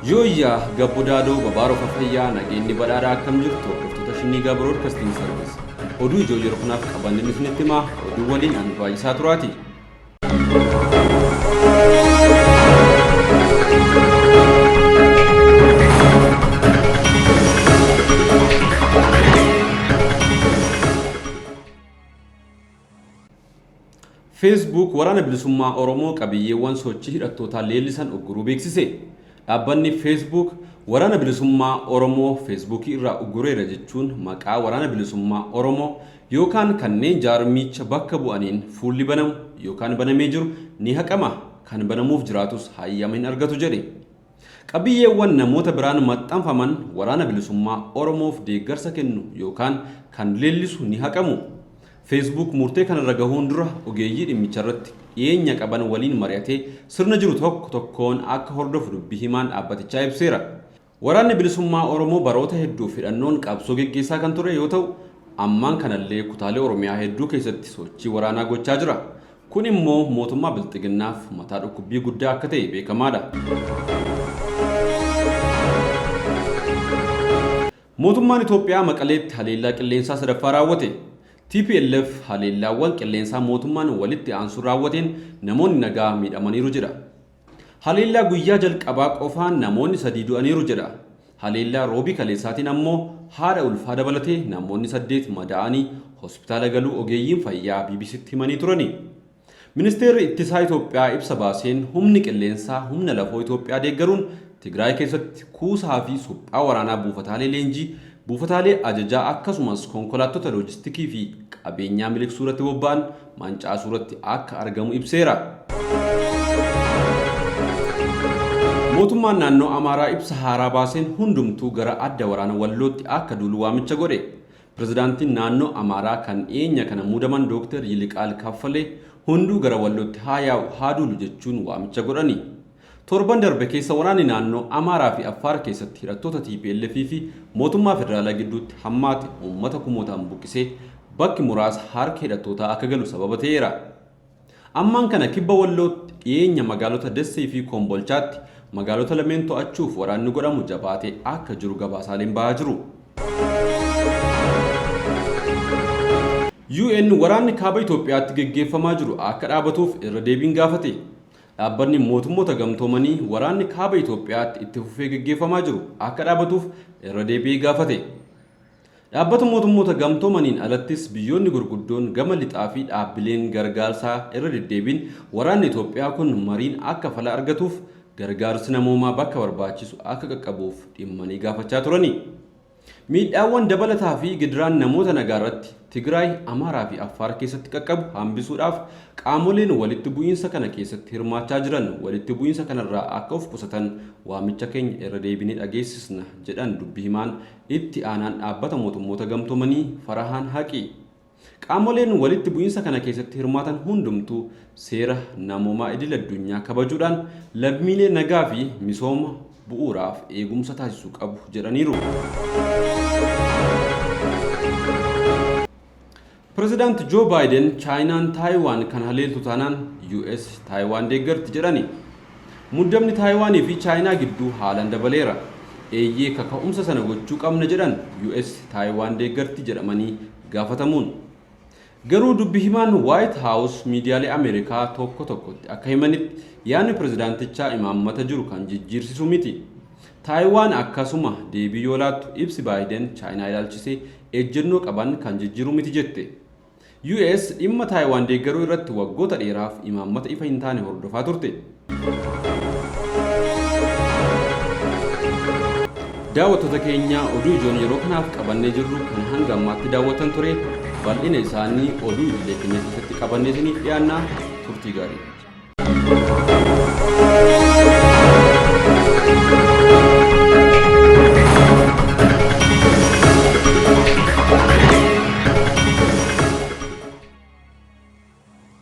Yooyyaa Gabbo Daadoo Babaaroo Fafayyaa nageenyi badhaadhaa akkam jirtu hordoftoota Shinniigaa Broadcasting Service. Oduu ijoo yeroo kanaaf qabanneen isinitti himaa oduu waliin ani baay'isaa turaati. Facebook Waraana Bilisummaa Oromoo qabiyyeewwan sochii hidhattootaa leellisan ugguruu beeksise. Dhaabbanni Facebook Waraana Bilisummaa Oromoo Feesbuukii irraa uggureera jechuun maqaa Waraana Bilisummaa Oromoo yookaan kanneen jaarmiyicha bakka bu'aniin fuulli banamu yookaan banamee jiru ni haqama, kan banamuuf jiraatus hayyama hin argatu jedhe. Qabiyyeewwan namoota biraan maxxanfaman Waraana Bilisummaa Oromoof deeggarsa kennu yookaan kan leellisu ni haqamu. Facebook murtee kanarra gahuun dura ogeeyyii dhimmicharratti dhiyeenya qaban waliin mari'atee sirna jiru tokko tokkoon akka hordofu dubbi himaan dhaabbatichaa ibseera. Waraanni Bilisummaa Oromoo baroota hedduuf hidhannoon qabsoo geggeessaa kan ture yoo ta'u, ammaan kanallee kutaalee Oromiyaa hedduu keessatti sochii waraanaa gochaa jira. Kun immoo mootummaa Bilxiginnaaf mataa dhukkubbii guddaa akka ta'e beekamaadha. Mootummaan Itoophiyaa Maqaleetti haleellaa qilleensaa sadaffaa raawwate. Tplf haleellaawwan qilleensaa mootummaan walitti aansuun raawwateen namoonni nagaa miidhamaniiru jedha. Haleellaa guyyaa jalqabaa qofaan namoonni 3 du'aniiru jedha. Haleellaa Roobii kaleessaatiin ammoo haadha ulfaa dabalatee namoonni 8 madaa'anii hospitaala galuu ogeeyyiin fayyaa BBCtti himanii turani. Ministeerri Ittisaa Itoophiyaa ibsa baaseen humni qilleensaa humna lafoo Itoophiyaa deeggaruun Tigraay keessatti kuusaa fi suphaa waraanaa buufataalee leenjii, buufataalee ajajaa akkasumas konkolaattota loojistikii fi qabeenyaa miliqsuurratti bobba'an mancaasuurratti akka argamu ibseera. Mootummaan naannoo Amaaraa ibsa haaraa baaseen hundumtuu gara adda waraana Wallootti akka duulu waamicha godhe. Pirezidaantiin naannoo Amaaraa kan dhiyeenya kana muudaman Dooktar Yiliqaal Kaffalee hunduu gara Wallootti haa yaa'u, haa duulu jechuun waamicha godhani. Torban darbe keessa waraanni naannoo Amaaraa fi Affaar keessatti hidhattoota tplf fi mootummaa federaalaa gidduutti hammaate uummata kumootaan buqqisee bakki muraasa harka hidhattootaa akka galu sababa ta'eera. Ammaan kana Kibba Wallootti dhiyeenya magaalota Dessee fi Kombolchaatti magaalota lameen to'achuuf waraanni godhamu jabaatee akka jiru gabaasaaleen bahaa jiru. UN waraanni Kaaba Itoophiyaatti geggeeffamaa jiru akka dhaabatuuf irra deebiin gaafate. Dhaabbanni Mootummoota Gamtoomanii waraanni Kaaba Itoophiyaatti itti fufee geggeeffamaa jiru akka dhaabatuuf irra deebi'ee gaafate. Dhaabbata Mootummoota Gamtoomaniin alattis biyyoonni gurguddoon gama lixaa fi dhaabbileen gargaarsaa irra deddeebiin waraanni Itoophiyaa kun mariin akka fala argatuuf gargaarsi namoomaa bakka barbaachisu akka qaqqabuuf dhimmanii gaafachaa turani. Miidhaawwan dabalataa fi gidiraan namoota nagaarratti Tigraay, Amaaraa fi Affaar keessatti qaqqabu hambisuudhaaf qaamoleen walitti bu'iinsa kana keessatti hirmaachaa jiran walitti bu'iinsa kanarraa akka of qusatan waamicha keenya irra deebinee dhageessisna jedhan dubbi himaan itti aanaan Dhaabbata Mootummoota Gamtoomanii Farahaan Haqi. Qaamoleen walitti bu'iinsa kana keessatti hirmaatan hundumtuu seera namoomaa idil-addunyaa kabajuudhaan lammiilee nagaa fi misooma bu'uuraaf eegumsa taasisuu qabu jedhaniiru. Pirezidaant Joo Baayiden Chaayinaan Taayiwaan kan haleeltu taanaan US Taayiwaan deeggarti jedhani. Muddamni Taayiwaanii fi Chaayinaa gidduu haalan dabaleera. Eeyyee kaka'umsa sana gochuu qabna jedhan US Taayiwaan deeggarti jedhamanii gaafatamuun. Garuu dubbi himaan Waayit Haawus miidiyaalee Ameerikaa tokko tokkotti akka himanitti yaadni pirezidaantichaa imaammata jiru kan jijjiirsisu miti. Taayiwaan akkasuma deebii yoo laattu ibsi Baayiden Chaayinaa ilaalchisee ejjennoo qaban kan jijjiiru miti jette. US dhimma Taayiwaan deeggaruu irratti waggoota dheeraaf imaammata ifa hin taane hordofaa turte. Daawwattoota keenya oduu ijoon yeroo kanaaf qabannee jirru kan hanga ammaatti daawwattan ture. Bal'ina isaanii oduu idilee keenya keessatti qabannee isiniif dhiyaanna. Turtii gaarii.